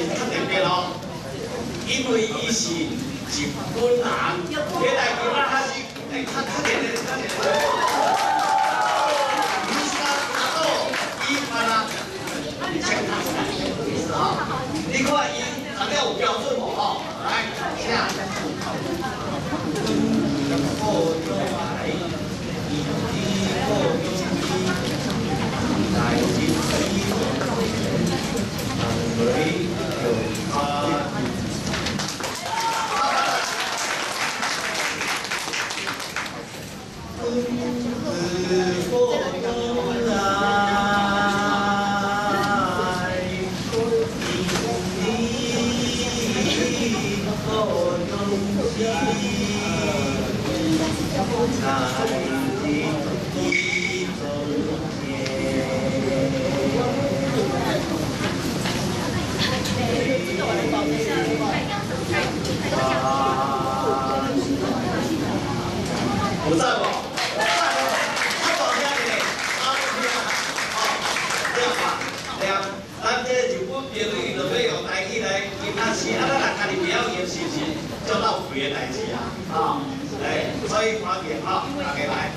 較特別哦，因為伊是日本人，這代誌啊，他是欸，較較簡單，較簡單。阿豆伊嘛啦，先看啊，你看伊讀了有標準無吼？來，請。故鄉愛，伊故鄉來日伊回他。故鄉愛，伊故鄉來日伊中間。有讚無？讚哦！較大聲一點，啊，哦，對吧？對啊，咱這日本朋友就欲用台語來今仔時，啊，咱若家己袂曉用，是毋是足浪費的代誌啊？啊，來，所以看見啊，大家來。